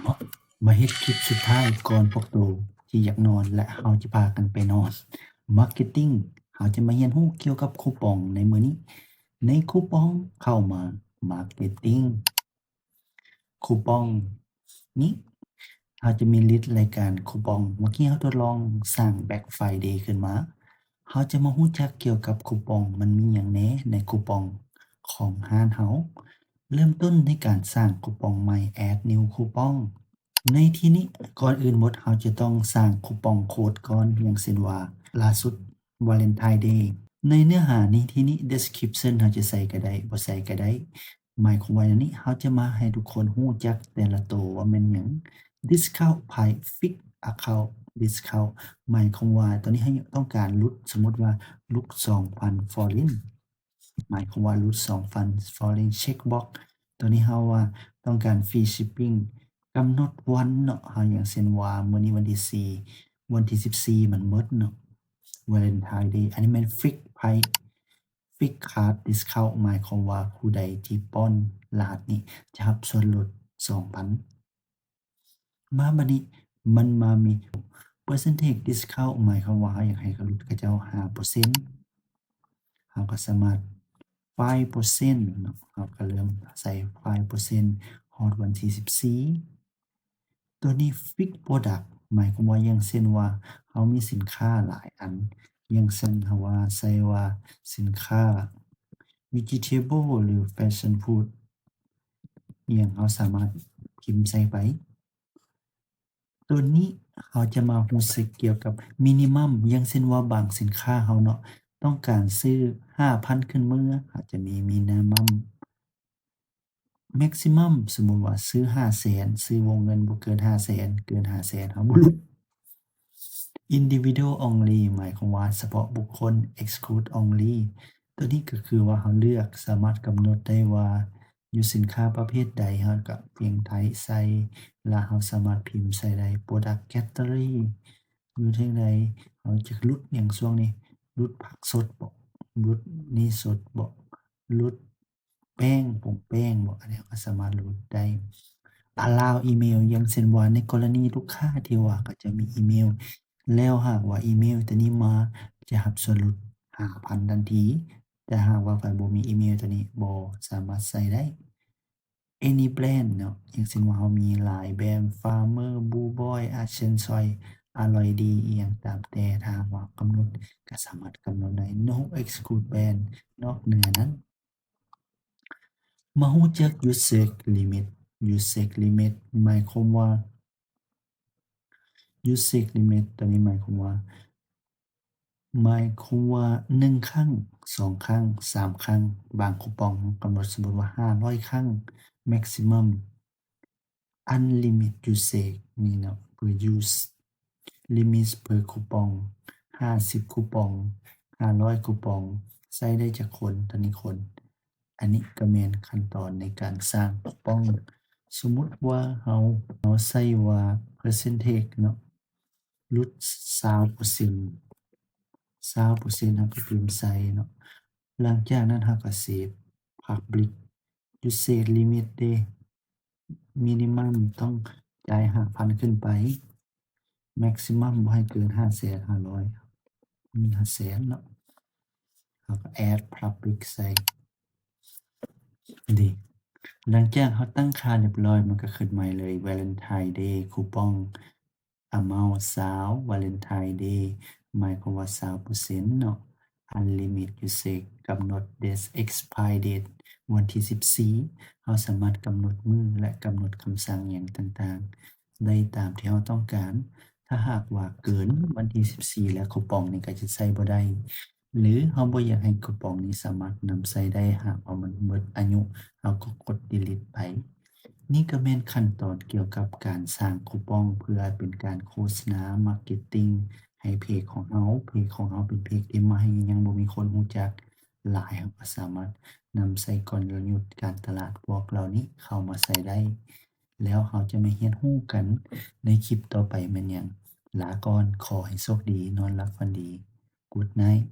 ເນາະ ມາເຮັດຄລິບສຸດທ້າຍກ່ອນພວກໂຕທີ່ຢາກນອນ ແລະ ເຮົາຈະພາກັນໄປນອນ. Marketing ເຮົາຈະມາຮຽນຮູ້ກ່ຽວກັບຄູປອງໃນມື້ນີ້. ໃນຄູປອງເຂົ້າມາ Marketing ຄູປອງນີ້ ເຮົາຈະມີລິດລາຍການຄູປອງ. ເມື່ອກີ້ເຮົາທົດລອງສ້າງ Black Friday ຂຶ້ນມາ. ເຮົາຈະມາຮູ້ຈັກກ່ຽວກັບຄູປອງ ມັນມີຫຍັງແດ່ໃນຄູປອງຂອງຮ້ານເຮົາ. ເລີ່ມຕົ້ນໃນການສ້າງຄູປອງໃໝ່ Add New Coupon. ໃນທີ່ນີ້ ກ່ອນອື່ນໝົດ ເຮົາຈະຕ້ອງສ້າງຄູປອງໂຄດກ່ອນ, ຢ່າງເຊັ່ນວ່າ ລ່າສຸດ Valentine Day. ໃນເນື້ອຫາໃນທີ່ນີ້ Description ເຮົາຈະໃສ່ກໍໄດ້ ບໍ່ໃສ່ກໍໄດ້. ໝາຍຄວາມວ່າ ອັນນີ້ເຮົາຈະມາໃຫ້ທຸກຄົນຮູ້ຈັກແຕ່ລະໂຕວ່າແມ່ນຫຍັງ. Discount Price Fixed Account Discount ໝາຍຄວາມວ່າ ຕອນນີ້ເຮົາຕ້ອງການຫຼຸດ, ສົມມຸດວ່າຫຼຸດສອງພັນຟໍລິນ, ໝາຍຄວາມວ່າຫຼຸດສອງພັນຟໍລິນ. Check Box ຕອນນີ້ເຮົາວ່າຕ້ອງການ Free Shipping ກຳນົດວັນເນາະ, ເຮົາ ຢ່າງເຊັ່ນວ່າ ມື້ນີ້ວັນທີສີ່ ວັນທີສິບສີ່ມັນໝົດເນາະ Valentine Day. ອັນນີ້ແມ່ນ Fixed Price Fixed Card Discount ໝາຍຄວາມວ່າຜູ້ໃດທີ່ປ້ອນລະຫັດນີ້ຈະຮັບສ່ວນຫຼຸດສອງພັນ. ມາບັດນີ້ມັນມາມີ Percentage Discount ໝາຍຄວາມວ່າເຮົາຢາກໃຫ້ເຂົາຫຼຸດເຂົາເຈົ້າຫ້າເປີເຊັນ ເຮົາກໍສາມາດ five percent ເນາະ, ເຮົາກໍເລີ່ມໃສ່ five percent ຮອດວັນທີສິບສີ່. ຕົວນີ້ Fixed Product ໝາຍຄວາມວ່າ ຢ່າງເຊັ່ນວ່າ ເຮົາມີສິນຄ້າຫຼາຍອັນ, ຢ່າງເຊັ່ນ ເຮົາວ່າ ໃສ່ວ່າສິນຄ້າ Vegetable ຫຼື Fashion Food ອີ່ຫຍັງ ເຮົາສາມາດພິມໃສ່ໄປ. ຕົວນີ້ເຮົາຈະມາຮູ້ສຶກກ່ຽວກັບ Minimum ຢ່າງເຊັ່ນວ່າ ບາງສິນຄ້າເຮົາເນາະ ຕ້ອງການຊື້ຫ້າພັນຂຶ້ນເມືອ ເຮົາຈະມີ Minimum. Maximum ສົມມຸດວ່າຊື້ຫ້າແສນ ຊື້ວົງເງິນບໍ່ເກີນຫ້າແສນ ເກີນຫ້າແສນເຮົາບໍ່ຫຼຸດ. Individual Only ໝາຍຄວາມວ່າສະເພາະບຸກຄົນ Exclude Only ຕົວນີ້ກໍຄືວ່າເຮົາເລືອກ ສາມາດກຳນົດໄດ້ວ່າຢູ່ສິນຄ້າປະເພດໃດ ເຮົາກໍພຽງໄທໃສ່ ແລະ ເຮົາສາມາດພິມໃສ່ໄດ້. Product Category ຢູ່ເທິງໃດ ເຮົາຈະຫຼຸດຫຍັງຊ່ວງນີ້ ຫຼຸດຜັກສົດບໍ ຫຼຸດນີ້ສົດບໍ ຫຼຸດ ແປ້ງ ຜົງແປ້ງບໍ ອັນນີ້ເຮົາກໍສາມາດຫຼຸດໄດ້. Allow Email ຢ່າງເຊັ່ນວ່າ ໃນກໍລະນີລູກຄ້າທີ່ວ່າເຂົາເຈົ້າມີອີເມວ ແລ້ວຫາກວ່າອີເມວຕົວນີ້ມາ ຈະຮັບສ່ວນຫຼຸດຫ້າພັນທັນທີ, ແຕ່ຫາກວ່າໃຜບໍ່ມີອີເມວຕົວນີ້ ບໍ່ສາມາດໃສ່ໄດ້. Any Brand ເນາະ ຢ່າງເຊັ່ນວ່າເຮົາມີຫຼາຍແບຣນ Farmer Blueboy Art Sense Choice ອາລ່ອຍດີ ອີ່ຫຍັງຕາມແຕ່ ຖ້າຫາກວ່າກຳນົດ ກໍສາມາດກຳນົດໄດ້. No Exclude Brand ນອກເໜືອນັ້ນ. ມາຮູ້ຈັກ Usage Limit. Usage Limit ໝາຍຄວາມວ່າ Usage Limit ຕົວນີ້ໝາຍຄວາມວ່າ ໝາຍຄວາມວ່າ ໜຶ່ງຄັ້ງ ສອງຄັ້ງ ສາມຄັ້ງ. ບາງຄູປອງເຮົາກຳນົດ ສົມມຸດວ່າ ຫ້າຮ້ອຍຄັ້ງ Maximum. Unlimit Usage ນີ້ເນາະ ເພື່ອ Use Limit per Coupon ຫ້າສິບຄູປອງ ຫ້າຮ້ອຍຄູປອງ ໃຊ້ໄດ້ຈັກຄົນ ເທົ່ານີ້ຄົນ. ອັນນີ້ກໍແມ່ນຂັ້ນຕອນໃນການສ້າງຄູປອງ. ສົມມຸດວ່າເຮົາ ເຮົາໃຊ້ວ່າ percentage ເນາະ ຫຼຸດຊາວເປີເຊັນ ຊາວເປີເຊັນ ເຮົາກໍພິມໃສ່ເນາະ. ຫຼັງຈາກນັ້ນເຮົາກໍ Save Publish. Usage Limit ເດ້ Minimum ຕ້ອງຈ່າຍຫ້າພັນຂຶ້ນໄປ Maximum ບໍ່ໃຫ້ເກີນຫ້າແສນ ຫ້າຮ້ອຍ ຫ້າແສນເນາະ. ເຮົາກໍ Add Publish ໃສ່ ດີ. ຫຼັງຈາກເຮົາຕັ້ງຄ່າຮຽບຮ້ອຍ ມັນກໍຂຶ້ນມາເລີຍ Valentine Day Coupon Amount ຊາວ Valentine Day ໝາຍຄວາມວ່າ ຊາວເປີເຊັນເນາະ. Unlimit Usage ກຳນົດ Date Expire Date ວັນທີສິບສີ່ ເຮົາສາມາດກຳນົດມື້ ແລະ ກຳນົດຄຳສັ່ງຫຍັງຕ່າງໆ ໄດ້ຕາມທີ່ເຮົາຕ້ອງການ. ຖ້າຫາກວ່າເກີນວັນທີສິບສີ່ແລ້ວ ຄູປອງນີ້ກໍຈະໃຊ້ບໍ່ໄດ້ ຫຼື ເຮົາບໍ່ຢາກໃຫ້ຄູປອງນີ້ສາມາດນຳໃຊ້ໄດ້ ຫາກວ່າມັນໝົດອາຍຸ ເຮົາກໍກົດ Delete ໄປ. ນີ້ກໍແມ່ນຂັ້ນຕອນກ່ຽວກັບການສ້າງຄູປອງ ເພື່ອເປັນການໂຄສະນາ Marketing ໃຫ້ເພຈຂອງເຮົາ. ເພຈຂອງເຮົາເປັນເພຈທີ່ໃໝ່ ຍັງບໍ່ມີຄົນຮູ້ຈັກຫຼາຍ ເຮົາກໍສາມາດນຳໃຊ້ກອນລະຍຸດການຕະຫຼາດພວກເຫຼົ່ານີ້ເຂົ້າມາໃຊ້ໄດ້. ແລ້ວເຮົາຈະມາຮຽນຮູ້ກັນໃນຄລິບຕໍ່ໄປແມ່ນຫຍັງ. ລາກ່ອນ, ຂໍໃຫ້ໂຊກດີ, ນອນຫຼັບຝັນດີ. Good night.